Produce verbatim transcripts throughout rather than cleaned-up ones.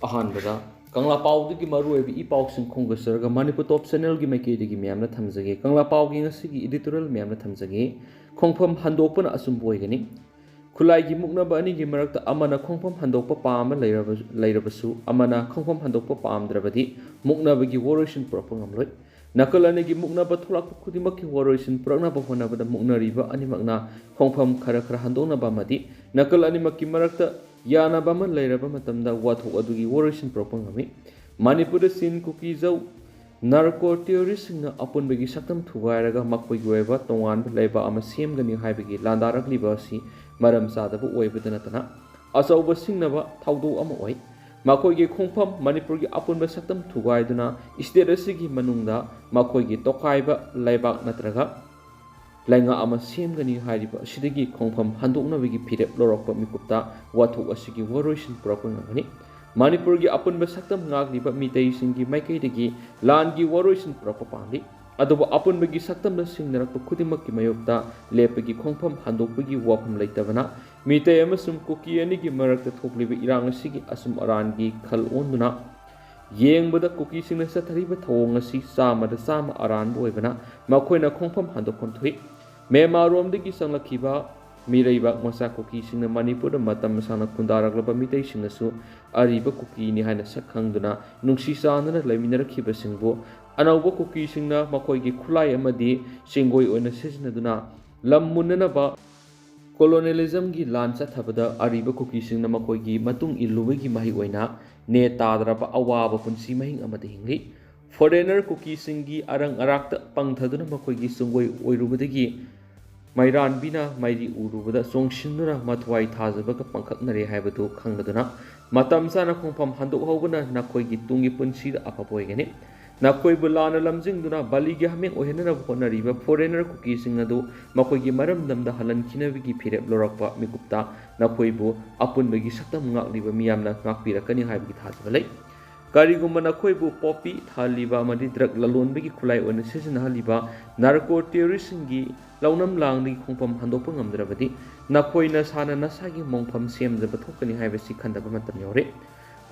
ꯑꯍꯥꯟꯕꯗ ꯀꯪꯂꯥ ꯄꯥꯎꯗꯒꯤ ꯃꯔꯨꯑꯣꯏꯕ ꯏ ꯄꯥꯎꯁꯤꯡ ꯈꯣꯝꯒꯠꯆꯔꯒ ꯃꯅꯤꯄꯨꯔ ꯇꯣꯞ ꯆꯦꯅꯦꯜꯒꯤ ꯃꯥꯏꯀꯩꯗꯒꯤ ꯃꯌꯥꯝꯅ ꯊꯝꯖꯒꯦ꯫ ꯀꯪꯂꯥ ꯄꯥꯎꯒꯤ ꯉꯁꯤꯒꯤ editorial ꯃꯌꯥꯝꯅ ꯊꯝꯖꯒꯦ꯫ ꯈꯣꯡꯐꯝ ꯍꯟꯗꯣꯛꯄꯅ ꯑꯆꯨꯝꯕ ꯑꯣꯏꯒꯅꯤ꯫ ꯈꯨꯠꯂꯥꯏꯒꯤ ꯃꯨꯛꯅꯕ ꯑꯅꯤꯒꯤ ꯃꯔꯛꯇ ꯑꯃꯅ ꯈꯣꯡꯐꯝ ꯍꯟꯗꯣꯛꯄ ꯄꯥꯝꯕ ꯂꯩꯔꯕ-, ꯂꯩꯔꯕꯁꯨ ꯑꯃꯅ ꯈꯣꯡꯐꯝ ꯍꯟꯗꯣꯛꯄ ꯄꯥꯝꯗ꯭ꯔꯕꯗꯤ ꯃꯨꯛꯅꯕꯒꯤ ꯋꯥꯔꯣꯏꯁꯤꯟ ꯄꯨꯔꯛꯄ ꯉꯝꯂꯣꯏ꯫ ꯅꯥꯀꯜ ꯑꯅꯤꯒꯤ ꯃꯨꯛꯅꯕ ꯊꯣꯛꯂꯛꯄ ꯈꯨꯗꯤꯡꯃꯛꯀꯤ ꯋꯥꯔꯣꯏꯁꯤꯟ ꯄꯨꯔꯛꯅꯕ ꯍꯣꯠꯅꯕꯗ ꯃꯨꯛꯅꯔꯤꯕ ꯑꯅꯤꯃꯛꯅ ꯈꯣꯡꯐꯝ ꯈꯔ ꯈꯔ ꯍꯟꯗꯣꯛꯅꯕ ꯑꯃꯗꯤ ꯅꯥꯀꯜ ꯑꯅꯤꯃꯛꯀꯤ ꯃꯔꯛꯇ ꯌꯥꯅꯕ ꯑꯃ ꯂꯩꯔꯕ ꯃꯇꯝꯗ ꯋꯥꯊꯣꯛ ꯑꯗꯨꯒꯤ ꯋꯥꯔꯣꯏꯁꯤꯟ ꯄꯨꯔꯛꯄ ꯉꯝꯃꯤ꯫ ꯃꯅꯤꯄꯨꯔꯗ ꯆꯤꯟ, ꯀꯨꯀꯤ, ꯖꯧ, ꯅꯥꯔꯀꯣ ꯇꯦꯔꯣꯔꯤꯁꯁꯤꯡꯅ ꯑꯄꯨꯟꯕꯒꯤ ꯁꯛꯇꯝ ꯊꯨꯒꯥꯏꯔꯒ ꯃꯈꯣꯏꯒꯤ ꯑꯣꯏꯕ ꯇꯣꯉꯥꯟꯕ ꯂꯩꯕꯥꯛ ꯑꯃ ꯁꯦꯝꯒꯅꯤ ꯍꯥꯏꯕꯒꯤ ꯂꯥꯟꯗꯥꯔꯛꯂꯤꯕ ꯑꯁꯤ ꯃꯔꯝ ꯆꯥꯗꯕ ꯑꯣꯏꯕꯇ ꯅꯠꯇꯅ ꯑꯆꯧꯕ ꯁꯤꯡꯅꯕ ꯊꯧꯗꯣꯛ ꯑꯃ ꯑꯣꯏ꯫ ꯃꯈꯣꯏꯒꯤ ꯈꯣꯡꯐꯝ ꯃꯅꯤꯄꯨꯔꯒꯤ ꯑꯄꯨꯟꯕ ꯁꯛꯇꯝ ꯊꯨꯒꯥꯏꯗꯨꯅ state ꯑꯁꯤꯒꯤ ꯃꯅꯨꯡꯗ ꯃꯈꯣꯏꯒꯤ ꯇꯣꯈꯥꯏꯕ ꯂꯩꯕꯥꯛ ꯅꯠꯇ꯭ꯔꯒ ꯂꯩꯉꯥꯛ ꯑꯃ ꯁꯦꯝꯒꯅꯤ ꯍꯥꯏꯔꯤꯕ ꯑꯁꯤꯗꯒꯤ ꯈꯣꯡꯐꯝ ꯍꯟꯗꯣꯛꯅꯕꯒꯤ ꯐꯤꯔꯦꯞ ꯂꯧꯔꯛꯄ ꯃꯤꯀꯨꯞꯇ ꯋꯥꯊꯣꯛ ꯑꯁꯤꯒꯤ ꯋꯥꯔꯣꯏꯁꯤꯟ ꯄꯨꯔꯛꯄ ꯉꯝꯒꯅꯤ꯫ ꯃꯅꯤꯄꯨꯔꯒꯤ ꯑꯄꯨꯟꯕ ꯁꯛꯇꯝ ꯉꯥꯛꯂꯤꯕ ꯃꯤꯇꯩꯁꯤꯡꯒꯤ ꯃꯥꯏꯀꯩꯗꯒꯤ ꯂꯥꯟꯒꯤ ꯋꯥꯔꯣꯏꯁꯤꯟ ꯄꯨꯔꯛꯄ ꯄꯥꯝꯂꯤ꯫ ꯑꯗꯨꯕꯨ ꯑꯄꯨꯟꯕꯒꯤ ꯁꯛꯇꯝꯅ ꯁꯤꯡꯅꯔꯛꯄ ꯈꯨꯗꯤꯡꯃꯛꯀꯤ ꯃꯥꯌꯣꯛꯇ ꯂꯦꯞꯄꯒꯤ ꯈꯣꯡꯐꯝ ꯍꯟꯗꯣꯛꯄꯒꯤ ꯋꯥꯐꯝ ꯂꯩꯇꯕꯅ ꯃꯤꯇꯩ ꯑꯃꯁꯨꯡ ꯀꯨꯀꯤ ꯑꯅꯤꯒꯤ ꯃꯔꯛꯇ ꯊꯣꯛꯂꯤꯕ ꯏꯔꯥꯡ ꯑꯁꯤꯒꯤ ꯑꯆꯨꯝ ꯑꯔꯥꯟꯒꯤ ꯈꯜ ꯑꯣꯟꯗꯨꯅ ꯌꯦꯡꯕꯗ ꯀꯨꯀꯤꯁꯤꯡꯅ ꯆꯠꯊꯔꯤꯕ ꯊꯧꯑꯣꯡ ꯑꯁꯤ ꯆꯥꯝꯃꯗ ꯆꯥꯝꯃ ꯑꯔꯥꯟꯕ ꯑꯣꯏꯕꯅ ꯃꯈꯣꯏꯅ ꯈꯣꯡꯐꯝ ꯍꯟꯗꯣꯛꯐꯝ ꯊꯣꯛꯏ꯫ ꯃ꯭ꯌꯥꯟꯃꯥꯔꯔꯣꯝꯗꯒꯤ ꯆꯪꯂꯛꯈꯤꯕ ꯃꯤꯔꯩꯕꯥꯛ ꯃꯆꯥ ꯀꯨꯀꯤꯁꯤꯡꯅ ꯃꯅꯤꯄꯨꯔꯗ ꯃꯇꯝ ꯁꯥꯡꯅ ꯈꯨꯟꯗꯥꯔꯛꯂꯕ ꯃꯤꯇꯩꯁꯤꯡꯅꯁꯨ ꯑꯔꯤꯕ ꯀꯨꯀꯤꯅꯤ ꯍꯥꯏꯅ ꯁꯛ ꯈꯪꯗꯨꯅ ꯅꯨꯡꯁꯤ ꯆꯥꯟꯅꯅ ꯂꯩꯃꯤꯟꯅꯔꯛꯈꯤꯕꯁꯤꯡꯕꯨ ꯑꯅꯧꯕ ꯀꯨꯀꯤꯁꯤꯡꯅ ꯃꯈꯣꯏꯒꯤ ꯈꯨꯠꯂꯥꯏ ꯑꯃꯗꯤ ꯆꯦꯡꯒꯣꯏ ꯑꯣꯏꯅ ꯁꯤꯖꯤꯟꯅꯗꯨꯅ ꯂꯝ ꯃꯨꯟꯅꯅꯕ colonialismꯒꯤ ꯂꯥꯟ ꯆꯠꯊꯕꯗ ꯑꯔꯤꯕ ꯀꯨꯀꯤꯁꯤꯡꯅ ꯃꯈꯣꯏꯒꯤ ꯃꯇꯨꯡ ꯏꯜꯂꯨꯕꯒꯤ ꯃꯍꯩ ꯑꯣꯏꯅ ꯅꯦ ꯇꯥꯗ꯭ꯔꯕ ꯑꯋꯥꯕ ꯄꯨꯟꯁꯤ ꯃꯍꯤꯡ ꯑꯃꯗ ꯍꯤꯡꯂꯤ꯫ Foreigner ꯀꯨꯀꯤꯁꯤꯡꯒꯤ ꯑꯔꯪ ꯑꯔꯥꯛꯇ ꯄꯪꯊꯗꯨꯅ ꯃꯈꯣꯏꯒꯤ ꯆꯨꯡꯒꯣꯏ ꯑꯣꯏꯔꯨꯕꯗꯒꯤ ꯃꯩꯔꯥꯟꯕꯤꯅ ꯃꯩꯔꯤ ꯎꯔꯨꯕꯗ ꯆꯣꯡꯁꯤꯟꯗꯨꯅ ꯃꯊ꯭ꯋꯥꯏ ꯊꯥꯖꯕꯒ ꯄꯪꯈꯛꯅꯔꯦ ꯍꯥꯏꯕꯗꯨ ꯈꯪꯂꯗꯨꯅ ꯃꯇꯝ ꯆꯥꯅ ꯈꯣꯡꯐꯝ ꯍꯟꯗꯣꯛꯍꯧꯕꯅ ꯅꯈꯣꯏꯒꯤ ꯇꯨꯡꯒꯤ ꯄꯨꯟꯁꯤꯗ ꯑꯐꯕ ꯑꯣꯏꯒꯅꯤ꯫ ꯅꯈꯣꯏꯕꯨ ꯂꯥꯟꯅ ꯂꯝꯖꯤꯡꯗꯨꯅ ꯕꯂꯤꯒꯤ ꯍꯥꯃꯦꯡ ꯑꯣꯏꯍꯟꯅꯅꯕ ꯍꯣꯠꯅꯔꯤꯕ foreigner ꯀꯨꯀꯤꯁꯤꯡ ꯑꯗꯨ ꯃꯈꯣꯏꯒꯤ ꯃꯔꯝꯗꯝꯗ ꯍꯜꯍꯟꯈꯤꯅꯕꯒꯤ ꯐꯤꯔꯦꯞ ꯂꯧꯔꯛꯄ ꯃꯤꯀꯨꯞꯇ ꯅꯈꯣꯏꯕꯨ ꯑꯄꯨꯟꯕꯒꯤ ꯁꯛꯇꯝ ꯉꯥꯛꯂꯤꯕ ꯃꯤꯌꯥꯝꯅ ꯉꯥꯛꯄꯤꯔꯛꯀꯅꯤ ꯍꯥꯏꯕꯒꯤ ꯊꯥꯖꯕ ꯂꯩ꯫ ꯀꯔꯤꯒꯨꯝꯕ ꯅꯈꯣꯏꯕꯨ poppy ꯊꯥꯍꯜꯂꯤꯕ ꯑꯃꯗꯤ drug ꯂꯂꯣꯟꯕꯒꯤ ꯈꯨꯠꯂꯥꯏ ꯑꯣꯏꯅ ꯁꯤꯖꯤꯟꯅꯍꯜꯂꯤꯕ narco terroristꯁꯤꯡꯒꯤ ꯂꯧꯅꯝ ꯂꯥꯡꯗꯒꯤ ꯈꯣꯡꯐꯝ ꯍꯟꯗꯣꯛꯄ ꯉꯝꯗ꯭ꯔꯕꯗꯤ ꯅꯈꯣꯏ ꯅꯁꯥꯅ ꯅꯁꯥꯒꯤ ꯃꯣꯡꯐꯝ ꯁꯦꯝꯖꯕ ꯊꯣꯛꯀꯅꯤ ꯍꯥꯏꯕꯁꯤ ꯈꯟꯊꯕ ꯃꯇꯝ ꯌꯧꯔꯦ꯫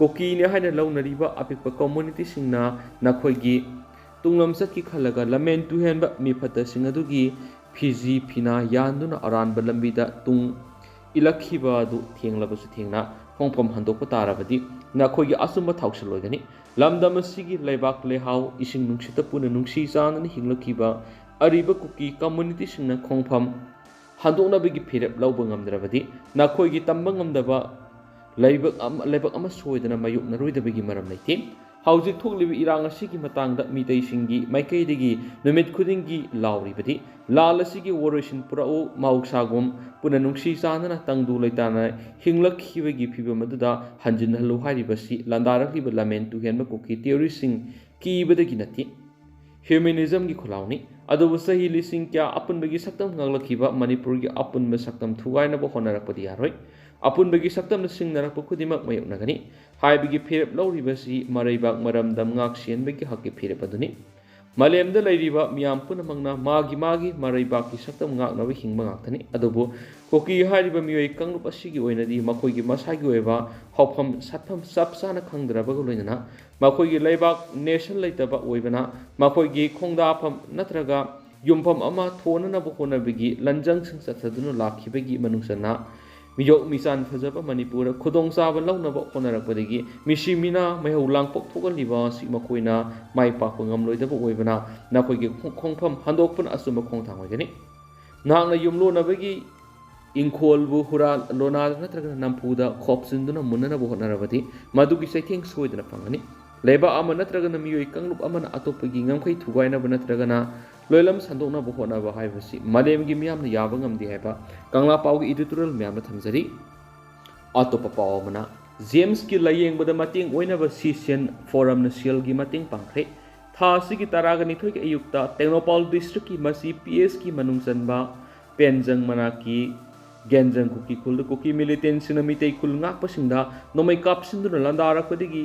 ꯀꯨꯀꯤꯅꯤ ꯍꯥꯏꯅ ꯂꯧꯅꯔꯤꯕ ꯑꯄꯤꯛꯄ ꯀꯝꯃ꯭ꯌꯨꯅꯤꯇꯤꯁꯤꯡꯅ ꯅꯈꯣꯏꯒꯤ ꯇꯨꯡꯂꯝ ꯆꯠꯀꯤ ꯈꯜꯂꯒ ꯂꯝꯍꯦꯟ ꯇꯨꯍꯦꯟꯕ ꯃꯤꯐꯠꯇꯁꯤꯡ ꯑꯗꯨꯒꯤ ꯐꯤꯖꯤ ꯐꯤꯅꯥ ꯌꯥꯟꯗꯨꯅ ꯑꯔꯥꯟꯕ ꯂꯝꯕꯤꯗ ꯇꯨꯡ ꯏꯜꯂꯛꯈꯤꯕ ꯑꯗꯨ ꯊꯦꯡꯂꯕꯁꯨ ꯊꯦꯡꯅ ꯈꯣꯡꯐꯝ ꯍꯟꯗꯣꯛꯄ ꯇꯥꯔꯕꯗꯤ ꯅꯈꯣꯏꯒꯤ ꯑꯆꯨꯝꯕ ꯊꯥꯎꯁꯤꯜ ꯑꯣꯏꯒꯅꯤ꯫ ꯂꯝꯗꯝ ꯑꯁꯤꯒꯤ ꯂꯩꯕꯥꯛ ꯂꯩꯍꯥꯎ, ꯏꯁꯤꯡ ꯅꯨꯡꯁꯤꯠꯇ ꯄꯨꯟꯅ ꯅꯨꯡꯁꯤ ꯆꯥꯟꯅꯅ ꯍꯤꯡꯂꯛꯈꯤꯕ ꯑꯔꯤꯕ ꯀꯨꯀꯤ ꯀꯝꯃ꯭ꯌꯨꯅꯤꯇꯤꯁꯤꯡꯅ ꯈꯣꯡꯐꯝ ꯍꯟꯗꯣꯛꯅꯕꯒꯤ ꯐꯤꯔꯦꯞ ꯂꯧꯕ ꯉꯝꯗ꯭ꯔꯕꯗꯤ ꯅꯈꯣꯏꯒꯤ ꯇꯝꯕ ꯉꯝꯗꯕ ꯂꯩꯕꯥꯛ ꯑꯃ, ꯂꯩꯕꯥꯛ ꯑꯃ ꯁꯣꯏꯗꯅ ꯃꯥꯌꯣꯛꯅꯔꯣꯏꯗꯕꯒꯤ ꯃꯔꯝ ꯂꯩꯇꯦ꯫ ꯍꯧꯖꯤꯛ ꯊꯣꯛꯂꯤꯕ ꯏꯔꯥꯡ ꯑꯁꯤꯒꯤ ꯃꯇꯥꯡꯗ ꯃꯤꯇꯩꯁꯤꯡꯒꯤ ꯃꯥꯏꯀꯩꯗꯒꯤ ꯅꯨꯃꯤꯠ ꯈꯨꯗꯤꯡꯒꯤ ꯂꯥꯎꯔꯤꯕꯗꯤ, "ꯂꯥꯜ ꯑꯁꯤꯒꯤ ꯋꯥꯔꯣꯏꯁꯤꯟ ꯄꯨꯔꯛꯎ, ꯃꯍꯧꯁꯥꯒꯨꯝ ꯄꯨꯟꯅ ꯅꯨꯡꯁꯤ ꯆꯥꯟꯅꯅ ꯇꯪꯗꯨ ꯂꯩꯇꯥꯅ ꯍꯤꯡꯂꯛꯈꯤꯕꯒꯤ ꯐꯤꯕꯝ ꯑꯗꯨꯗ ꯍꯟꯖꯤꯟꯍꯜꯂꯨ" ꯍꯥꯏꯔꯤꯕꯁꯤ ꯂꯥꯟꯗꯥꯔꯛꯂꯤꯕ ꯂꯝꯍꯦꯟ ꯇꯨꯍꯦꯟꯕ ꯀꯨꯀꯤ ꯇꯦꯔꯣꯔꯤꯁꯁꯤꯡ ꯀꯤꯕꯗꯒꯤ ꯅꯠꯇꯦ꯫ ꯍ꯭ꯌꯨꯃꯦꯅꯤꯖꯝꯒꯤ ꯈꯨꯜꯂꯥꯎꯅꯤ꯫ ꯑꯗꯨꯕꯨ ꯆꯍꯤ ꯂꯤꯁꯤꯡ ꯀꯌꯥ ꯑꯄꯨꯟꯕꯒꯤ ꯁꯛꯇꯝ ꯉꯥꯛꯂꯛꯈꯤꯕ ꯃꯅꯤꯄꯨꯔꯒꯤ ꯑꯄꯨꯟꯕ ꯁꯛꯇꯝ ꯊꯨꯒꯥꯏꯅꯕ ꯍꯣꯠꯅꯔꯛꯄꯗꯤ ꯌꯥꯔꯣꯏ꯫ ꯑꯄꯨꯟꯕꯒꯤ ꯁꯛꯇꯝꯅ ꯁꯤꯡꯅꯔꯛꯄ ꯈꯨꯗꯤꯡꯃꯛ ꯃꯥꯌꯣꯛꯅꯒꯅꯤ꯫ ꯍꯥꯏꯕꯒꯤ ꯐꯤꯔꯦꯞ ꯂꯧꯔꯤꯕꯁꯤ ꯃꯔꯩꯕꯥꯛ ꯃꯔꯝꯗꯝ ꯉꯥꯛ ꯁꯦꯟꯕꯒꯤ ꯍꯛꯀꯤ ꯐꯤꯔꯦꯞ ꯑꯗꯨꯅꯤ꯫ ꯃꯥꯂꯦꯝꯗ ꯂꯩꯔꯤꯕ ꯃꯤꯌꯥꯝ ꯄꯨꯝꯅꯃꯛꯅ ꯃꯥꯒꯤ ꯃꯥꯒꯤ ꯃꯔꯩꯕꯥꯛꯀꯤ ꯁꯛꯇꯝ ꯉꯥꯛꯅꯕ ꯍꯤꯡꯕ ꯉꯥꯛꯇꯅꯤ꯫ ꯑꯗꯨꯕꯨ ꯀꯨꯀꯤ ꯍꯥꯏꯔꯤꯕ ꯃꯤꯑꯣꯏ ꯀꯥꯡꯂꯨꯞ ꯑꯁꯤꯒꯤ ꯑꯣꯏꯅꯗꯤ ꯃꯈꯣꯏꯒꯤ ꯃꯁꯥꯒꯤ ꯑꯣꯏꯕ ꯍꯧꯐꯝ ꯁꯠꯐꯝ ꯆꯞ ꯆꯥꯅ ꯈꯪꯗ꯭ꯔꯕꯒ ꯂꯣꯏꯅꯅ ꯃꯈꯣꯏꯒꯤ ꯂꯩꯕꯥꯛ ꯅꯦꯁꯟ ꯂꯩꯇꯕ ꯑꯣꯏꯕꯅ ꯃꯈꯣꯏꯒꯤ ꯈꯣꯡꯗꯥꯐꯝ ꯅꯠꯇ꯭ꯔꯒ ꯌꯨꯝꯐꯝ ꯑꯃ ꯊꯣꯟꯅꯅꯕ ꯍꯣꯠꯅꯕꯒꯤ ꯂꯟꯖꯪꯁꯤꯡ ꯆꯠꯊꯗꯨꯅ ꯂꯥꯛꯈꯤꯕꯒꯤ ꯃꯅꯨꯡ ꯆꯟꯅ ꯃꯤꯌꯣꯛ ꯃꯤꯆꯥꯟ ꯐꯖꯕ ꯃꯅꯤꯄꯨꯔꯗ ꯈꯨꯗꯣꯡꯆꯥꯕ ꯂꯧꯅꯕ ꯍꯣꯠꯅꯔꯛꯄꯗꯒꯤ ꯃꯤꯁꯤ ꯃꯤꯅꯥ ꯃꯩꯍꯧ ꯂꯥꯡꯄꯣꯛ ꯊꯣꯛꯍꯜꯂꯤꯕ ꯑꯁꯤ ꯃꯈꯣꯏꯅ ꯃꯥꯏ ꯄꯥꯛꯄ ꯉꯝꯂꯣꯏꯗꯕ ꯑꯣꯏꯕꯅ ꯅꯈꯣꯏꯒꯤ ꯈꯣꯡ-, ꯈꯣꯡꯐꯝ ꯍꯟꯗꯣꯛꯄꯅ ꯑꯆꯨꯝꯕ ꯈꯣꯡꯊꯥꯡ ꯑꯣꯏꯒꯅꯤ꯫ ꯅꯍꯥꯛꯅ ꯌꯨꯝꯂꯣꯟꯅꯕꯒꯤ ꯏꯪꯈꯣꯜꯕꯨ ꯍꯨꯔꯥꯟ ꯂꯣꯅꯥꯗ ꯅꯠꯇ꯭ꯔꯒꯅ ꯅꯝꯐꯨꯗ ꯈꯣꯞꯆꯤꯟꯗꯨꯅ ꯃꯨꯟꯅꯅꯕ ꯍꯣꯠꯅꯔꯕꯗꯤ ꯃꯗꯨꯒꯤ ꯆꯩꯊꯦꯡ ꯁꯣꯏꯗꯅ ꯐꯪꯒꯅꯤ꯫ ꯂꯩꯕꯥꯛ ꯑꯃ ꯅꯠꯇ꯭ꯔꯒꯅ ꯃꯤꯑꯣꯏ ꯀꯥꯡꯂꯨꯞ ꯑꯃꯅ ꯑꯇꯣꯞꯄꯒꯤ ꯉꯝꯈꯩ ꯊꯨꯒꯥꯏꯅꯕ ꯅꯠꯇ꯭ꯔꯒꯅ ꯂꯣꯏꯂꯝ ꯁꯟꯗꯣꯛꯅꯕ ꯍꯣꯠꯅꯕ ꯍꯥꯏꯕꯁꯤ ꯃꯥꯂꯦꯝꯒꯤ ꯃꯤꯌꯥꯝꯅ ꯌꯥꯕ ꯉꯝꯗꯦ ꯍꯥꯏꯕ ꯀꯪꯂꯥ ꯄꯥꯎꯒꯤ editorial ꯃꯌꯥꯝꯗ ꯊꯝꯖꯔꯤ꯫ ꯑꯇꯣꯞꯄ ꯄꯥꯎ ꯑꯃꯅ, ꯖꯦꯝꯁꯀꯤ ꯂꯥꯌꯦꯡꯕꯗ ꯃꯇꯦꯡ ꯑꯣꯏꯅꯕ ꯁꯤꯁꯦꯟ ꯐꯣꯔꯝꯅ ꯁꯦꯜꯒꯤ ꯃꯇꯦꯡ ꯄꯥꯡꯈ꯭ꯔꯦ꯫ ꯊꯥ ꯑꯁꯤꯒꯤ ꯇꯔꯥꯒ ꯅꯤꯊꯣꯏꯒꯤ ꯑꯌꯨꯛꯇ ꯇꯦꯡꯅꯧꯄꯥꯜ districtꯀꯤ ꯃꯁꯤ P Hꯀꯤ ꯃꯅꯨꯡ ꯆꯟꯕ ꯄꯦꯟꯖꯪ ꯃꯅꯥꯛꯀꯤ ꯒꯦꯟꯖꯪ ꯀꯨꯀꯤ ꯈꯨꯜꯗ ꯀꯨꯀꯤ militantꯁꯤꯡꯅ ꯃꯤꯇꯩ ꯈꯨꯜ ꯉꯥꯛꯄꯁꯤꯡꯗ ꯅꯣꯡꯃꯩ ꯀꯥꯞꯁꯤꯟꯗꯨꯅ ꯂꯥꯟꯗꯥꯔꯛꯄꯗꯒꯤ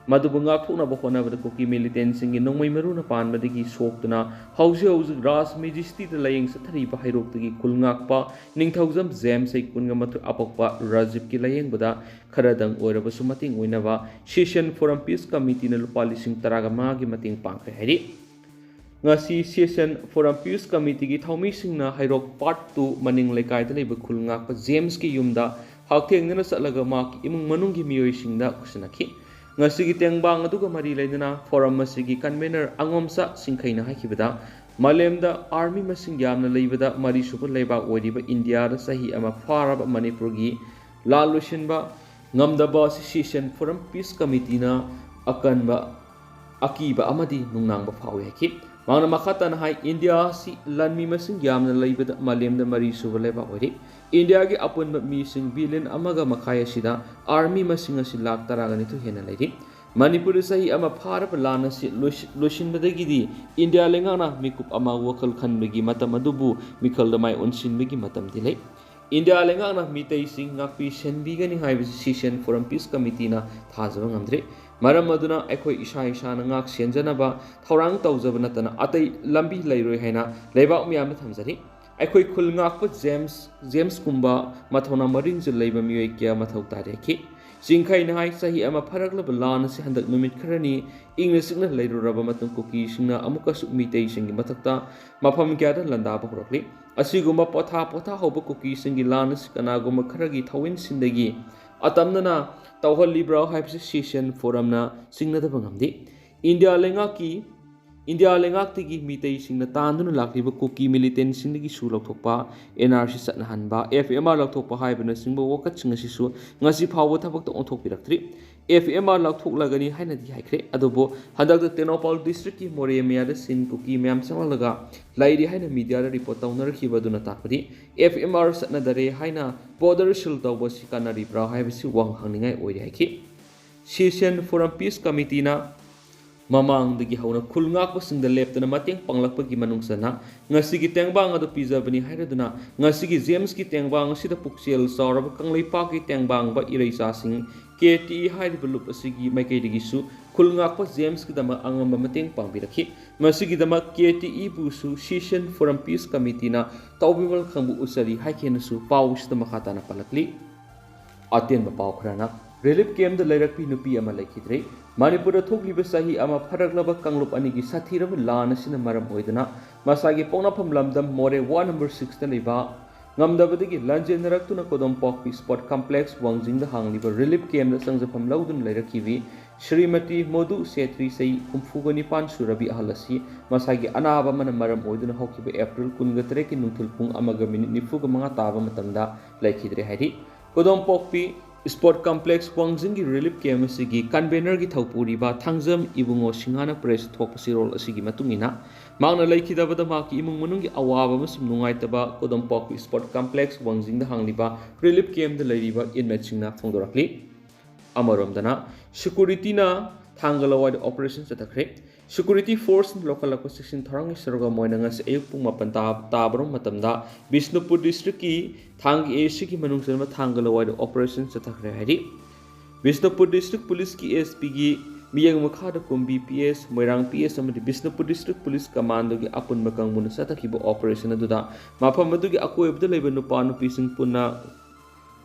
ꯃꯗꯨꯕꯨ ꯉꯥꯛꯊꯣꯛꯅꯕ ꯍꯣꯠꯅꯕꯗ ꯀꯨꯀꯤ ꯃꯤꯂꯤꯇꯦꯟꯁꯤꯡꯒꯤ ꯅꯣꯡꯃꯩ ꯃꯔꯨꯅ ꯄꯥꯟꯕꯗꯒꯤ ꯁꯣꯛꯇꯨꯅ ꯍꯧꯖꯤꯛ ꯍꯧꯖꯤꯛ ꯔꯥꯖ ꯃꯦꯖꯦꯁꯇꯤꯗ ꯂꯥꯌꯦꯡ ꯆꯠꯊꯔꯤꯕ ꯍꯩꯔꯣꯛꯇꯒꯤ ꯈꯨꯜ ꯉꯥꯛꯄ ꯅꯤꯡꯊꯧꯖꯝ ꯖꯦꯝꯁ ꯆꯍꯤ ꯀꯨꯟꯒ ꯃꯥꯊꯣꯏ ꯑꯄꯣꯛꯄ ꯔꯥꯖꯤꯕꯀꯤ ꯂꯥꯌꯦꯡꯕꯗ ꯈꯔꯗꯪ ꯑꯣꯏꯔꯕꯁꯨ ꯃꯇꯦꯡ ꯑꯣꯏꯅꯕ ꯁꯤꯁꯟ ꯐꯣꯔꯝ ꯄꯤꯁ ꯀꯃꯤꯇꯤꯅ ꯂꯨꯄꯥ ꯂꯤꯁꯤꯡ ꯇꯔꯥꯒ ꯃꯉꯥꯒꯤ ꯃꯇꯦꯡ ꯄꯥꯡꯈ꯭ꯔꯦ ꯍꯥꯏꯔꯤ꯫ ꯉꯁꯤ ꯁꯤꯁꯟ ꯐꯣꯔꯝ ꯄꯤꯁ ꯀꯃꯤꯇꯤꯒꯤ ꯊꯧꯃꯤꯁꯤꯡꯅ ꯍꯩꯔꯣꯛ ꯄꯥꯔꯠ ꯇꯨ ꯃꯅꯤꯡ ꯂꯩꯀꯥꯏꯗ ꯂꯩꯕ ꯈꯨꯜ ꯉꯥꯛꯄ ꯖꯦꯝꯁꯀꯤ ꯌꯨꯝꯗ ꯍꯛꯊꯦꯡꯅꯅ ꯆꯠꯂꯒ ꯃꯍꯥꯛꯀꯤ ꯏꯃꯨꯡ ꯃꯅꯨꯡꯒꯤ ꯃꯤꯑꯣꯏꯁꯤꯡꯗ ꯈꯨꯠꯁꯟꯅꯈꯤ꯫ ꯉꯁꯤꯒꯤ ꯇꯦꯡꯕꯥꯡ ꯑꯗꯨꯒ ꯃꯔꯤ ꯂꯩꯅꯅ ꯐꯣꯔꯝ ꯑꯁꯤꯒꯤ ꯀꯟꯚꯦꯅꯔ ꯑꯉꯣꯝꯆꯥ ꯆꯤꯡꯈꯩꯅ ꯍꯥꯏꯈꯤꯕꯗ, ꯃꯥꯂꯦꯝꯗ ꯑꯥꯔꯃꯤ ꯃꯁꯤꯡ ꯌꯥꯝꯅ ꯂꯩꯕꯗ ꯃꯔꯤꯁꯨꯕ ꯂꯩꯕꯥꯛ ꯑꯣꯏꯔꯤꯕ ꯏꯟꯗꯤꯌꯥꯗ ꯆꯍꯤ ꯑꯃ ꯐꯥꯔꯕ ꯃꯅꯤꯄꯨꯔꯒꯤ ꯂꯥꯟ ꯂꯣꯏꯁꯤꯟꯕ ꯉꯝꯗꯕ ꯑꯁꯤ ꯁꯤꯁꯟ ꯐꯣꯔꯝ ꯄꯤꯁ ꯀꯃꯤꯇꯤꯅ ꯑꯀꯟꯕ ꯑꯀꯤꯕ ꯑꯃꯗꯤ ꯅꯨꯡꯅꯥꯡꯕ ꯐꯥꯎꯏ ꯍꯥꯏꯈꯤ꯫ ꯃꯍꯥꯛꯅ ꯃꯈꯥ ꯇꯥꯅ ꯍꯥꯏ, ꯏꯟꯗꯤꯌꯥ ꯑꯁꯤ ꯂꯥꯟꯃꯤ ꯃꯁꯤꯡ ꯌꯥꯝꯅ ꯂꯩꯕꯗ ꯃꯥꯂꯦꯝꯗ ꯃꯔꯤꯁꯨꯕ ꯂꯩꯕꯥꯛ ꯑꯣꯏꯔꯤ꯫ ꯏꯟꯗꯤꯌꯥꯒꯤ ꯑꯄꯨꯟꯕ ꯃꯤꯁꯤꯡ ꯕꯤꯂꯤꯌꯟ ꯑꯃꯒ ꯃꯈꯥꯏ ꯑꯁꯤꯗ ꯑꯥꯔꯃꯤ ꯃꯁꯤꯡ ꯑꯁꯤ ꯂꯥꯈ ꯇꯔꯥꯒ ꯅꯤꯊꯣꯏ ꯍꯦꯟꯅ ꯂꯩꯔꯤ꯫ ꯃꯅꯤꯄꯨꯔꯗ ꯆꯍꯤ ꯑꯃ ꯐꯥꯔꯕ ꯂꯥꯟ ꯑꯁꯤ ꯂꯣꯏꯁꯤ-, ꯂꯣꯏꯁꯤꯟꯕꯗꯒꯤꯗꯤ ꯏꯟꯗꯤꯌꯥ ꯂꯩꯉꯥꯛꯅ ꯃꯤꯀꯨꯞ ꯑꯃ ꯋꯥꯈꯜ ꯈꯟꯕꯒꯤ ꯃꯇꯝ ꯑꯗꯨꯕꯨ ꯃꯤꯈꯜꯗ ꯃꯥꯏ ꯑꯣꯟꯁꯤꯟꯕꯒꯤ ꯃꯇꯝꯗꯤ ꯂꯩ꯫ ꯏꯟꯗꯤꯌꯥ ꯂꯩꯉꯥꯛꯅ ꯃꯤꯇꯩꯁꯤꯡ ꯉꯥꯛꯄꯤ ꯁꯦꯟꯕꯤꯒꯅꯤ ꯍꯥꯏꯕꯁꯤ ꯁꯤꯁꯟ ꯐꯣꯔꯝ ꯄꯤꯁ ꯀꯃꯤꯇꯤꯅ ꯊꯥꯖꯕ ꯉꯝꯗ꯭ꯔꯤ꯫ ꯃꯔꯝ ꯑꯗꯨꯅ ꯑꯩꯈꯣꯏ ꯏꯁꯥ ꯏꯁꯥꯅ ꯉꯥꯛ ꯁꯦꯟꯖꯅꯕ ꯊꯧꯔꯥꯡ ꯇꯧꯖꯕ ꯅꯠꯇꯅ ꯑꯇꯩ ꯂꯝꯕꯤ ꯂꯩꯔꯣꯏ ꯍꯥꯏꯅ ꯂꯩꯕꯥꯛ ꯃꯤꯌꯥꯝꯗ ꯊꯝꯖꯔꯤ꯫ ꯑꯩꯈꯣꯏ ꯈꯨꯜ ꯉꯥꯛꯄ ꯖꯦꯝꯁ, ꯖꯦꯝꯁꯀꯨꯝꯕ ꯃꯊꯧꯅꯥ ꯃꯔꯤꯡꯖꯤꯜ ꯂꯩꯕ ꯃꯤꯑꯣꯏ ꯀꯌꯥ ꯃꯊꯧ ꯇꯥꯔꯦ ꯍꯥꯏꯈꯤ꯫ ꯆꯤꯡꯈꯩꯅ ꯍꯥꯏ, ꯆꯍꯤ ꯑꯃ ꯐꯥꯔꯛꯂꯕ ꯂꯥꯟ ꯑꯁꯤ ꯍꯟꯗꯛ ꯅꯨꯃꯤꯠ ꯈꯔꯅꯤ ꯏꯪꯅ ꯆꯤꯛꯅ ꯂꯩꯔꯨꯔꯕ ꯃꯇꯨꯡ ꯀꯨꯀꯤꯁꯤꯡꯅ ꯑꯃꯨꯛꯀꯁꯨ ꯃꯤꯇꯩꯁꯤꯡꯒꯤ ꯃꯊꯛꯇ ꯃꯐꯝ ꯀꯌꯥꯗ ꯂꯥꯟꯗꯥꯕ ꯍꯧꯔꯛꯂꯤ꯫ ꯑꯁꯤꯒꯨꯝꯕ ꯄꯣꯊꯥ ꯄꯣꯊꯥꯍꯧꯕ ꯀꯨꯀꯤꯁꯤꯡꯒꯤ ꯂꯥꯟ ꯑꯁꯤ ꯀꯅꯥꯒꯨꯝꯕ ꯈꯔꯒꯤ ꯊꯧꯑꯣꯏꯟꯁꯤꯟꯗꯒꯤ ꯑꯇꯝꯅꯅ ꯇꯧꯍꯜꯂꯤꯕ꯭ꯔꯥ ꯍꯥꯏꯕꯁꯤ ꯁꯤꯁꯟ ꯐꯣꯔꯝꯅ ꯆꯤꯡꯅꯗꯕ ꯉꯝꯗꯦ꯫ ꯏꯟꯗꯤꯌꯥ ꯂꯩꯉꯥꯛꯀꯤ, ꯏꯟꯗꯤꯌꯥ ꯂꯩꯉꯥꯛꯇꯒꯤ ꯃꯤꯇꯩꯁꯤꯡꯅ ꯇꯥꯟꯗꯨꯅ ꯂꯥꯛꯂꯤꯕ ꯀꯨꯀꯤ ꯃꯤꯂꯤꯇꯦꯟꯁꯤꯡꯗꯒꯤ ꯁꯨ ꯂꯧꯊꯣꯛꯄ, and R C ꯆꯠꯅꯍꯟꯕ, F M R ꯂꯧꯊꯣꯛꯄ ꯍꯥꯏꯕꯅꯆꯤꯡꯕ ꯋꯥꯀꯠꯁꯤꯡ ꯑꯁꯤꯁꯨ ꯉꯁꯤ ꯐꯥꯎꯕ ꯊꯕꯛꯇ ꯑꯣꯟꯊꯣꯛꯄꯤꯔꯛꯇ꯭ꯔꯤ꯫ ꯑꯦꯐ ꯑꯦꯝ ꯑꯥꯔ ꯂꯧꯊꯣꯛꯂꯒꯅꯤ ꯍꯥꯏꯅꯗꯤ ꯍꯥꯏꯈ꯭ꯔꯦ, ꯑꯗꯨꯕꯨ ꯍꯟꯗꯛꯇ ꯇꯦꯡꯅꯧꯄꯥꯜ ꯗꯤꯁꯇ꯭ꯔꯤꯛꯀꯤ ꯃꯣꯔꯦ ꯃꯌꯥꯗ ꯁꯤꯟ ꯀꯨꯀꯤ ꯃꯌꯥꯝ ꯆꯪꯂꯛꯂꯒ ꯂꯩꯔꯤ ꯍꯥꯏꯅ ꯃꯤꯗꯤꯌꯥꯗ ꯔꯤꯄꯣꯔꯠ ꯇꯧꯅꯔꯛꯈꯤꯕ ꯑꯗꯨꯅ ꯇꯥꯛꯄꯗꯤ ꯑꯦꯐ ꯑꯦꯝ ꯑꯥꯔ ꯆꯠꯅꯗꯔꯦ ꯍꯥꯏꯅ ꯕꯣꯔꯗꯔ ꯁꯤꯜ ꯇꯧꯕ ꯑꯁꯤ ꯀꯥꯟꯅꯔꯤꯕ꯭ꯔꯥ ꯍꯥꯏꯕꯁꯤ ꯋꯥꯍꯪ ꯍꯪꯅꯤꯡꯉꯥꯏ ꯑꯣꯏꯔꯤ ꯍꯥꯏꯈꯤ꯫ ꯁꯤꯁꯟ ꯐꯣꯔꯝ ꯄꯤꯁ ꯀꯃꯤꯇꯤꯅ ꯃꯃꯥꯡꯗꯒꯤ ꯍꯧꯅ ꯈꯨꯜ ꯉꯥꯛꯄꯁꯤꯡꯗ ꯂꯦꯞꯇꯅ ꯃꯇꯦꯡ ꯄꯥꯡꯂꯛꯄꯒꯤ ꯃꯅꯨꯡ ꯆꯟꯅ ꯉꯁꯤꯒꯤ ꯇꯦꯡꯕꯥꯡ ꯑꯗꯨ ꯄꯤꯖꯕꯅꯤ ꯍꯥꯏꯔꯗꯨꯅ, ꯉꯁꯤꯒꯤ ꯖꯦꯝꯁꯀꯤ ꯇꯦꯡꯕꯥꯡ ꯑꯁꯤꯗ ꯄꯨꯛꯆꯦꯜ ꯆꯥꯎꯔꯕ ꯀꯪꯂꯩꯄꯥꯛꯀꯤ ꯇꯦꯡꯕꯥꯡꯕ ꯏꯔꯩꯆꯥꯁꯤꯡ ꯀꯦ ꯇꯤ ꯏ ꯍꯥꯏꯔꯤꯕ ꯂꯨꯞ ꯑꯁꯤꯒꯤ ꯃꯥꯏꯀꯩꯗꯒꯤꯁꯨ ꯈꯨꯜ ꯉꯥꯛꯄ ꯖꯦꯝꯁꯀꯤꯗꯃꯛ ꯑꯉꯝꯕ ꯃꯇꯦꯡ ꯄꯥꯡꯕꯤꯔꯛꯈꯤ꯫ ꯃꯁꯤꯒꯤꯗꯃꯛ ꯀꯦ ꯇꯤ ꯏꯕꯨꯁꯨ Cession Forum Peace Committeeꯅ ꯇꯧꯕꯤꯃꯜ ꯈꯪꯕ ꯎꯠꯆꯔꯤ ꯍꯥꯏꯈꯤꯅꯁꯨ ꯄꯥꯎꯁꯤꯗ ꯃꯈꯥ ꯇꯥꯅ ꯄꯜꯂꯛꯂꯤ꯫ ꯑꯇꯦꯟꯕ ꯄꯥꯎ ꯈꯔꯅ, ꯔꯤꯂꯤꯐ ꯀꯦꯝꯞꯇ ꯂꯩꯔꯛꯄꯤ ꯅꯨꯄꯤ ꯑꯃ ꯂꯩꯈꯤꯗ꯭ꯔꯦ꯫ ꯃꯅꯤꯄꯨꯔꯗ ꯊꯣꯛꯂꯤꯕ ꯆꯍꯤ ꯑꯃ ꯐꯔꯛꯂꯕ ꯀꯥꯡꯂꯨꯞ ꯑꯅꯤꯒꯤ ꯁꯥꯊꯤꯔꯕ ꯂꯥꯟ ꯑꯁꯤꯅ ꯃꯔꯝ ꯑꯣꯏꯗꯨꯅ ꯃꯁꯥꯒꯤ ꯄꯣꯛꯅꯐꯝ ꯂꯝꯗꯝ ꯃꯣꯔꯦ ꯋꯥꯔꯗ ꯅꯝꯕꯔ ꯁꯤꯛꯁꯇ ꯂꯩꯕ ꯉꯝꯗꯕꯗꯒꯤ ꯂꯥꯟꯖꯦꯟꯅꯔꯛꯇꯨꯅ ꯀꯣꯗꯣꯝꯄꯣꯛꯄꯤ ꯁ꯭ꯄꯣꯔꯠ ꯀꯝꯄ꯭ꯂꯦꯛꯁ ꯋꯥꯡꯖꯤꯡꯗ ꯍꯥꯡꯂꯤꯕ ꯔꯤꯂꯤꯐ ꯀꯦꯝꯞꯇ ꯆꯪꯖꯐꯝ ꯂꯧꯗꯨꯅ ꯂꯩꯔꯛꯈꯤꯕꯤ ꯁ꯭ꯔꯤꯃꯇꯤ ꯃꯣꯗꯨ ꯁꯦꯇ꯭ꯔꯤ, ꯆꯍꯤ ꯍꯨꯝꯐꯨꯒ ꯅꯤꯄꯥꯟ ꯁꯨꯔꯕꯤ ꯑꯍꯜ ꯑꯁꯤ ꯃꯁꯥꯒꯤ ꯑꯅꯥꯕ ꯑꯃꯅ ꯃꯔꯝ ꯑꯣꯏꯗꯨꯅ ꯍꯧꯈꯤꯕ ꯑꯦꯄ꯭ꯔꯤꯜ ꯀꯨꯟꯒ ꯇꯔꯦꯠꯀꯤ ꯅꯨꯡꯊꯤꯜ ꯄꯨꯡ ꯑꯃꯒ ꯃꯤꯅꯤꯠ ꯅꯤꯐꯨꯒ ꯃꯉꯥ ꯇꯥꯕ ꯃꯇꯝꯗ ꯂꯩꯈꯤꯗ꯭ꯔꯦ ꯍꯥꯏꯔꯤ꯫ ꯀꯣꯗꯣꯝꯄꯣꯛꯄꯤ ꯁ꯭ꯄꯣꯔꯠ ꯀꯝꯄ꯭ꯂꯦꯛꯁ ꯋꯥꯡꯖꯤꯡꯒꯤ ꯔꯤꯂꯤꯐ ꯀꯦꯝꯞ ꯑꯁꯤꯒꯤ ꯀꯟꯚꯦꯅꯔꯒꯤ ꯊꯧꯄꯨꯔꯤꯕ ꯊꯥꯡꯖꯝ ꯏꯕꯨꯡꯉꯣ ꯁꯤꯡꯍꯥꯅ ꯄ꯭ꯔꯦꯁ ꯊꯣꯛꯄ ꯆꯦꯔꯣꯜ ꯑꯁꯤꯒꯤ ꯃꯇꯨꯡ ꯏꯟꯅ, ꯃꯍꯥꯛꯅ ꯂꯩꯈꯤꯗꯕꯗ ꯃꯍꯥꯛꯀꯤ ꯏꯃꯨꯡ ꯃꯅꯨꯡꯒꯤ ꯑꯋꯥꯕ ꯑꯃꯁꯨꯡ ꯅꯨꯡꯉꯥꯏꯇꯕ ꯀꯣꯗꯣꯝꯄꯣꯛꯄꯤ ꯁ꯭ꯄꯣꯔꯠ ꯀꯝꯄ꯭ꯂꯦꯛꯁ ꯋꯥꯡꯖꯤꯡꯗ ꯍꯥꯡꯂꯤꯕ ꯔꯤꯂꯤꯐ ꯀꯦꯝꯞꯇ ꯂꯩꯔꯤꯕ ꯏꯟꯃꯦꯠꯁꯤꯡꯅ ꯐꯣꯡꯗꯣꯔꯛꯂꯤ꯫ ꯑꯃꯔꯣꯝꯗꯅ, ꯁꯦꯀ꯭ꯌꯨꯔꯤꯇꯤꯅ ꯊꯥꯡꯒ ꯂꯋꯥꯏꯗ ꯑꯣꯄꯔꯦꯁꯟ ꯆꯠꯊꯈ꯭ꯔꯦ꯫ ꯁꯦꯀ꯭ꯌꯨꯔꯤꯇꯤ ꯐꯣꯔꯁꯅ ꯂꯧꯈꯠꯂꯛꯄ ꯆꯦꯛꯁꯤꯟ ꯊꯧꯔꯥꯡꯒꯤ ꯁꯔꯨꯛ ꯑꯃ ꯑꯣꯏꯅ ꯉꯁꯤ ꯑꯌꯨꯛ ꯄꯨꯡ ꯃꯥꯄꯟ ꯇꯥ-, ꯇꯥꯕꯔꯣꯝ ꯃꯇꯝꯗ ꯕꯤꯁꯅꯨꯄꯨꯔ ꯗꯤꯁꯇ꯭ꯔꯤꯛꯀꯤ ꯊꯥꯡꯒ ꯑꯦ ꯁꯤꯒꯤ ꯃꯅꯨꯡ ꯆꯟꯕ ꯊꯥꯡꯒ ꯂꯋꯥꯏꯗ ꯑꯣꯄꯔꯦꯁꯟ ꯆꯠꯊꯈ꯭ꯔꯦ ꯍꯥꯏꯔꯤ꯫ ꯕꯤꯁꯅꯨꯄꯨꯔ ꯗꯤꯁꯇ꯭ꯔꯤꯛ ꯄꯨꯂꯤꯁꯀꯤ ꯑꯦꯁ ꯄꯤꯒꯤ ꯃꯤꯠꯌꯦꯡ ꯃꯈꯥꯗ ꯀꯨꯝꯕꯤ ꯄꯤ ꯑꯦꯁ, ꯃꯣꯏꯔꯥꯡ ꯄꯤ ꯑꯦꯁ ꯑꯃꯗꯤ ꯕꯤꯁꯅꯨꯄꯨꯔ ꯗꯤꯁꯇ꯭ꯔꯤꯛ ꯄꯨꯂꯤꯁ ꯀꯃꯥꯟꯗꯣꯒꯤ ꯑꯄꯨꯟꯕ ꯀꯥꯡꯕꯨꯅ ꯆꯠꯊꯈꯤꯕ ꯑꯣꯄꯔꯦꯁꯟ ꯑꯗꯨꯗ ꯃꯐꯝ ꯑꯗꯨꯒꯤ ꯑꯀꯣꯏꯕꯗ ꯂꯩꯕ ꯅꯨꯄꯥ ꯅꯨꯄꯤꯁꯤꯡ ꯄꯨꯟꯅ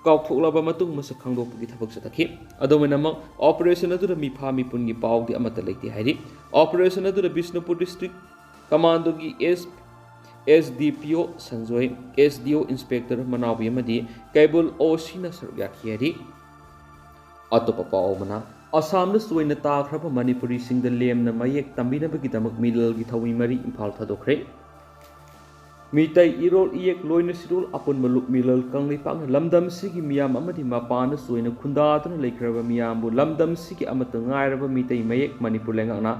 ꯀꯥꯎꯊꯣꯛꯂꯕ ꯃꯇꯨꯡ ꯃꯁꯛ ꯈꯪꯗꯣꯛꯄꯒꯤ ꯊꯕꯛ ꯆꯠꯊꯈꯤ꯫ ꯑꯗꯨꯝ ꯑꯣꯏꯅꯃꯛ, ꯑꯣꯄꯔꯦꯁꯟ ꯑꯗꯨꯗ ꯃꯤꯐꯥ ꯃꯤꯄꯨꯟꯒꯤ ꯄꯥꯎꯗꯤ ꯑꯃꯠꯇ ꯂꯩꯇꯦ ꯍꯥꯏꯔꯤ꯫ ꯑꯣꯄꯔꯦꯁꯟ ꯑꯗꯨꯗ ꯕꯤꯁꯅꯨꯄꯨꯔ ꯗꯤꯁꯇ꯭ꯔꯤꯛ ꯀꯃꯥꯟꯗꯣꯒꯤ ꯑꯦꯁ, ꯑꯦꯁ ꯗꯤ ꯄꯤ ꯑꯣ ꯁꯟꯖꯣꯏ, ꯑꯦꯁ ꯗꯤ ꯑꯣ ꯏꯟꯁꯄꯦꯛꯇꯔ ꯃꯅꯥꯎꯕꯤ ꯑꯃꯗꯤ ꯀꯩꯕꯨꯜ ꯑꯣ ꯁꯤꯅ ꯁꯔꯨꯛ ꯌꯥꯈꯤ ꯍꯥꯏꯔꯤ꯫ ꯑꯇꯣꯞꯄ ꯄꯥꯎ ꯑꯃꯅ, ꯑꯁꯥꯝꯗ ꯆꯣꯏꯅ ꯇꯥꯈ꯭ꯔꯕ ꯃꯅꯤꯄꯨꯔꯤꯁꯤꯡꯗ ꯂꯦꯝꯅ ꯃꯌꯦꯛ ꯇꯝꯕꯤꯅꯕꯒꯤꯗꯃꯛ ꯃꯤꯂꯜꯒꯤ ꯊꯧꯃꯤ ꯃꯔꯤ ꯏꯝꯐꯥꯜ ꯊꯥꯗꯣꯛꯈ꯭ꯔꯦ꯫ ꯃꯤꯇꯩ ꯏꯔꯣꯜ ꯏꯌꯦꯛ ꯂꯣꯏꯅ ꯁꯤꯔꯣꯜ ꯑꯄꯨꯟꯕ ꯂꯨꯞ ꯃꯤꯂꯜ ꯀꯪꯂꯩꯄꯥꯛꯅ ꯂꯝꯗꯝꯁꯤꯒꯤ ꯃꯤꯌꯥꯝ ꯑꯃꯗꯤ ꯃꯄꯥꯟꯗ ꯆꯣꯏꯅ ꯈꯨꯟꯗꯥꯗꯨꯅ ꯂꯩꯈ꯭ꯔꯕ ꯃꯤꯌꯥꯝꯕꯨ ꯂꯝꯗꯝꯁꯤꯒꯤ ꯑꯃꯠꯇ ꯉꯥꯏꯔꯕ ꯃꯤꯇꯩ ꯃꯌꯦꯛ ꯃꯅꯤꯄꯨꯔ ꯂꯩꯉꯥꯛꯅ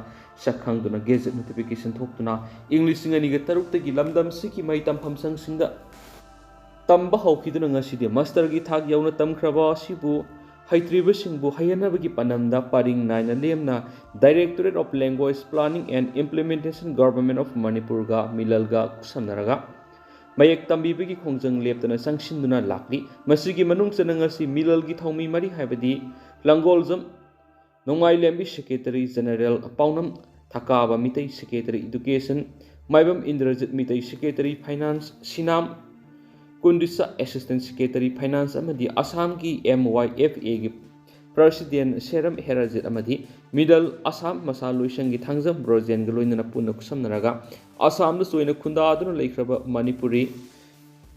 ꯁꯛꯈꯪꯗꯨꯅ ꯒꯦꯖꯦꯠ ꯅꯣꯇꯤꯐꯤꯀꯦꯁꯟ ꯊꯣꯛꯇꯨꯅ ꯏꯪ ꯂꯤꯁꯤꯡ ꯑꯅꯤꯒ ꯇꯔꯨꯛꯇꯒꯤ ꯂꯝꯗꯝꯁꯤꯒꯤ ꯃꯍꯩ ꯇꯝꯐꯝ ꯁꯪꯁꯤꯡꯗ ꯇꯝꯕ ꯍꯧꯈꯤꯗꯨꯅ ꯉꯁꯤꯗꯤ ꯃꯥꯁꯇꯔꯒꯤ ꯊꯥꯛ ꯌꯧꯅ ꯇꯝꯈ꯭ꯔꯕ ꯑꯁꯤꯕꯨ ꯍꯩꯇ꯭ꯔꯤꯕꯁꯤꯡꯕꯨ ꯍꯩꯍꯟꯅꯕꯒꯤ ꯄꯥꯟꯗꯝꯗ ꯄꯔꯤꯡ ꯅꯥꯏꯅ ꯂꯦꯝꯅ Directorate of Language Planning and Implementation, Government of ꯃꯅꯤꯄꯨꯔꯒ ꯃꯤꯂꯜꯒ ꯈꯨꯠꯁꯝꯅꯔꯒ ꯃꯌꯦꯛ ꯇꯝꯕꯤꯕꯒꯤ ꯈꯣꯡꯖꯪ ꯂꯦꯞꯇꯅ ꯆꯪꯁꯤꯟꯗꯨꯅ ꯂꯥꯛꯂꯤ꯫ ꯃꯁꯤꯒꯤ ꯃꯅꯨꯡ ꯆꯟꯅ ꯉꯁꯤ ꯃꯤꯂꯜꯒꯤ ꯊꯧꯃꯤ ꯃꯔꯤ ꯍꯥꯏꯕꯗꯤ ꯂꯪꯒꯣꯜꯖꯝ ꯅꯣꯡꯃꯥꯏꯂꯦꯝꯕꯤ, Secretary General, ꯄꯥꯎꯅꯝ ꯊꯀꯥꯕ Meitei, Secretary Education, ꯃꯥꯏꯕꯝ Indrajit Meitei, Secretary Finance, ꯁꯤꯅꯥꯝ ꯀꯨꯟꯗꯤꯁꯥ, Assistant Secretary Finance, ꯑꯃꯗꯤ ꯑꯁꯥꯝꯒꯤ ꯑꯦꯝ ꯋꯥꯏ ꯑꯦꯐ ꯑꯦꯒꯤ President ꯁꯦꯔꯝ ꯍꯦꯔꯥꯖꯤꯠ ꯑꯃꯗꯤ ꯃꯤꯂꯜ ꯑꯁꯥꯝ ꯃꯁꯥ ꯂꯣꯏꯁꯪꯒꯤ ꯊꯥꯡꯖꯝ ꯔꯣꯖꯦꯟꯒ ꯂꯣꯏꯅꯅ ꯄꯨꯟꯅ ꯈꯨꯠꯁꯝꯅꯔꯒ ꯑꯁꯥꯝꯗ ꯆꯣꯏꯅ ꯈꯨꯟꯗꯥꯗꯨꯅ ꯂꯩꯈ꯭ꯔꯕ ꯃꯅꯤꯄꯨꯔꯤ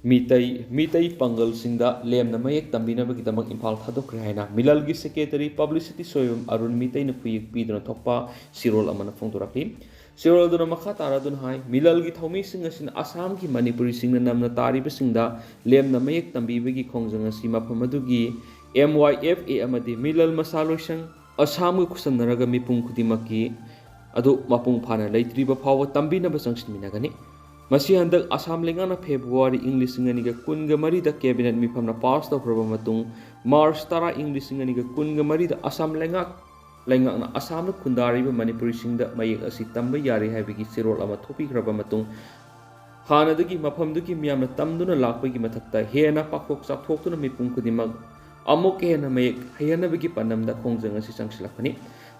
ꯃꯤꯇꯩ, ꯃꯤꯇꯩ ꯄꯥꯡꯒꯜꯁꯤꯡꯗ ꯂꯦꯝꯅ ꯃꯌꯦꯛ ꯇꯝꯕꯤꯅꯕꯒꯤꯗꯃꯛ ꯏꯝꯐꯥꯜ ꯊꯥꯗꯣꯛꯈ꯭ꯔꯦ ꯍꯥꯏꯅ ꯃꯤꯂꯜꯒꯤ Secretary Publicity ꯁꯣꯏꯕꯝ ꯑꯔꯨꯟ ꯃꯤꯇꯩꯅ ꯈꯨꯌꯦꯛ ꯄꯤꯗꯨꯅ ꯊꯣꯛꯄ ꯁꯤꯔꯣꯜ ꯑꯃꯅ ꯐꯣꯡꯗꯣꯔꯛꯂꯤ꯫ ꯁꯤꯔꯣꯜ ꯑꯗꯨꯅ ꯃꯈꯥ ꯇꯥꯔꯗꯨꯅ ꯍꯥꯏ, ꯃꯤꯂꯜꯒꯤ ꯊꯧꯃꯤꯁꯤꯡ ꯑꯁꯤꯅ ꯑꯁꯥꯝꯒꯤ ꯃꯅꯤꯄꯨꯔꯤꯁꯤꯡꯅ ꯅꯝꯅ ꯇꯥꯔꯤꯕꯁꯤꯡꯗ ꯂꯦꯝꯅ ꯃꯌꯦꯛ ꯇꯝꯕꯤꯕꯒꯤ ꯈꯣꯡꯖꯪ ꯑꯁꯤ ꯃꯐꯝ ꯑꯗꯨꯒꯤ ꯑꯦꯝ ꯋꯥꯏ ꯑꯦꯐ ꯑꯦ ꯑꯃꯗꯤ ꯃꯤꯂꯜ ꯃꯁꯥ ꯂꯣꯏꯁꯪ ꯑꯁꯥꯝꯒ ꯈꯨꯠꯁꯝꯅꯔꯒ ꯃꯤꯄꯨꯝ ꯈꯨꯗꯤꯡꯃꯛꯀꯤ ꯑꯗꯨ ꯃꯄꯨꯡ ꯐꯥꯅ ꯂꯩꯇ꯭ꯔꯤꯕ ꯐꯥꯎꯕ ꯇꯝꯕꯤꯅꯕ ꯆꯪꯁꯤꯟꯃꯤꯟꯅꯒꯅꯤ꯫ ꯃꯁꯤ ꯍꯟꯗꯛ ꯑꯁꯥꯝ ꯂꯩꯉꯥꯛꯅ ꯐꯦꯕ꯭ꯔꯨꯋꯥꯔꯤ ꯏꯪ ꯂꯤꯁꯤꯡ ꯑꯅꯤꯒ ꯀꯨꯟꯒ ꯃꯔꯤꯗ Cabinet ꯃꯤꯐꯝꯅ pass ꯇꯧꯈ꯭ꯔꯕ ꯃꯇꯨꯡ, ꯃꯥꯔꯆ ꯇꯔꯥ ꯏꯪ ꯂꯤꯁꯤꯡ ꯑꯅꯤꯒ ꯀꯨꯟꯒ ꯃꯔꯤꯗ ꯑꯁꯥꯝ ꯂꯩꯉꯥꯛ, ꯂꯩꯉꯥꯛꯅ ꯑꯁꯥꯝꯗ ꯈꯨꯟꯗꯥꯔꯤꯕ ꯃꯅꯤꯄꯨꯔꯤꯁꯤꯡꯗ ꯃꯌꯦꯛ ꯑꯁꯤ ꯇꯝꯕ ꯌꯥꯔꯦ ꯍꯥꯏꯕꯒꯤ ꯆꯦꯔꯣꯜ ꯑꯃ ꯊꯣꯛꯄꯤꯈ꯭ꯔꯕ ꯃꯇꯨꯡ, ꯍꯥꯟꯅꯗꯒꯤ ꯃꯐꯝꯗꯨꯒꯤ ꯃꯤꯌꯥꯝꯅ ꯇꯝꯗꯨꯅ ꯂꯥꯛꯄꯒꯤ ꯃꯊꯛꯇ ꯍꯦꯟꯅ ꯄꯥꯛꯊꯣꯛ ꯆꯥꯎꯊꯣꯛꯇꯨꯅ ꯃꯤꯄꯨꯝ ꯈꯨꯗꯤꯡꯃꯛ ꯑꯃꯨꯛꯀ ꯍꯦꯟꯅ ꯃꯌꯦꯛ ꯍꯩꯍꯟꯅꯕꯒꯤ ꯄꯥꯟꯗꯝꯗ ꯈꯣꯡꯖꯪ ꯑꯁꯤ ꯆꯪꯁꯤꯜꯂꯛꯄꯅꯤ꯫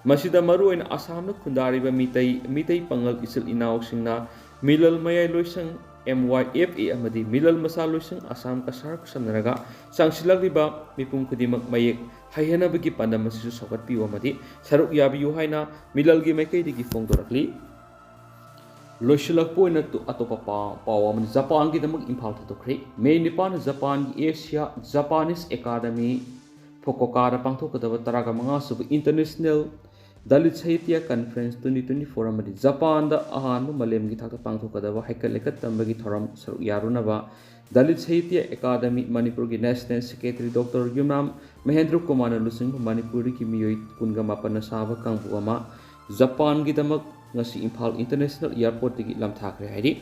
ꯃꯁꯤꯗ ꯃꯔꯨꯑꯣꯏꯅ ꯑꯁꯥꯝꯗ ꯈꯨꯟꯗꯥꯔꯤꯕ ꯃꯤꯇꯩ, ꯃꯤꯇꯩ ꯄꯥꯉꯜ ꯏꯆꯤꯜ ꯏꯅꯥꯎꯁꯤꯡꯅ ꯃꯤꯂꯜ ꯃꯌꯥꯏ ꯂꯣꯏꯁꯪ, ꯑꯦꯝ ꯋꯥꯏ ꯑꯦꯐ ꯑꯦ, ꯑꯃꯗꯤ ꯃꯤꯂꯜ ꯃꯁꯥ ꯂꯣꯏꯁꯪ ꯑꯁꯥꯝ ꯀꯁꯥꯔ ꯈꯨꯠꯁꯝꯅꯔꯒ ꯆꯪꯁꯤꯜꯂꯛꯂꯤꯕ ꯃꯤꯄꯨꯝ ꯈꯨꯗꯤꯡꯃꯛ ꯃꯌꯦꯛ ꯍꯩꯍꯟꯅꯕꯒꯤ ꯄꯥꯟꯗꯝ ꯑꯁꯤꯁꯨ ꯁꯧꯒꯠꯄꯤꯌꯨ ꯑꯃꯗꯤ ꯁꯔꯨꯛ ꯌꯥꯕꯤꯌꯨ ꯍꯥꯏꯅ ꯃꯤꯂꯜꯒꯤ ꯃꯥꯏꯀꯩꯗꯒꯤ ꯐꯣꯡꯗꯣꯔꯛꯂꯤ꯫ ꯂꯣꯏꯁꯤꯜꯂꯛꯄ ꯑꯣꯏꯅ ꯇꯨ-, ꯑꯇꯣꯞꯄ ꯄꯥꯎ, ꯄꯥꯎ ꯑꯃꯅ ꯖꯄꯥꯟꯒꯤꯗꯃꯛ ꯏꯝꯐꯥꯜ ꯊꯥꯗꯣꯛꯈ꯭ꯔꯦ꯫ ꯃꯦ ꯅꯤꯄꯥꯟ ꯖꯄꯥꯟꯒꯤ ꯑꯦꯁꯤꯌꯥ ꯖꯄꯥꯅꯤꯁ ꯑꯦꯀꯥꯗꯃꯤ ꯐꯨꯀꯣꯀꯥꯗ ꯄꯥꯡꯊꯣꯛꯀꯗꯕ ꯇꯔꯥꯒ ꯃꯉꯥ ꯁꯨꯕ International Dalit Sahitya Conference twenty twenty-four ꯑꯃꯗꯤ ꯖꯄꯥꯟꯗ ꯑꯍꯥꯟꯕ ꯃꯥꯂꯦꯝꯒꯤ ꯊꯥꯛꯇ ꯄꯥꯡꯊꯣꯛꯀꯗꯕ ꯍꯩꯀꯠ ꯂꯩꯀꯠ ꯇꯝꯕꯒꯤ ꯊꯧꯔꯝ ꯁꯔꯨꯛ ꯌꯥꯔꯨꯅꯕ ꯗꯂꯤꯠ ꯁꯥꯍꯤꯇ꯭ꯌ ꯑꯦꯀꯥꯗꯃꯤ ꯃꯅꯤꯄꯨꯔꯒꯤ National Secretary Doctor ꯌꯨꯝꯅꯥꯝ ꯃꯍꯦꯟꯗ꯭ꯔ ꯀꯨꯃꯥꯔꯅ ꯂꯨꯆꯤꯡꯕ ꯃꯅꯤꯄꯨꯔꯗꯒꯤ ꯃꯤꯑꯣꯏ ꯀꯨꯟꯒ ꯃꯥꯄꯟꯅ ꯁꯥꯕ ꯀꯥꯡꯕꯨ ꯑꯃ ꯖꯄꯥꯟꯒꯤꯗꯃꯛ ꯉꯁꯤ ꯏꯝꯐꯥꯜ International Airportꯇꯒꯤ ꯂꯝꯊꯥꯈ꯭ꯔꯦ ꯍꯥꯏꯔꯤ꯫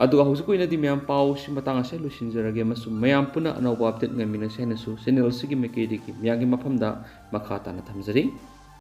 ꯑꯗꯨꯒ ꯍꯧꯖꯤꯛꯀꯤ ꯑꯣꯏꯅꯗꯤ ꯃꯌꯥꯝ ꯄꯥꯎꯁꯤ ꯃꯇꯥꯡ ꯑꯁꯤꯗ ꯂꯣꯏꯁꯤꯟꯖꯔꯒꯦ, ꯑꯃꯁꯨꯡ ꯃꯌꯥꯝ ꯄꯨꯟꯅ ꯑꯅꯧꯕ update ꯉꯥꯏꯃꯤꯟꯅꯁꯤ ꯍꯥꯏꯅꯁꯨ channel ꯑꯁꯤꯒꯤ ꯃꯥꯏꯀꯩꯗꯒꯤ ꯃꯌꯥꯝꯒꯤ ꯃꯐꯝꯗ ꯃꯈꯥ ꯇꯥꯅ ꯊꯝꯖꯔꯤ꯫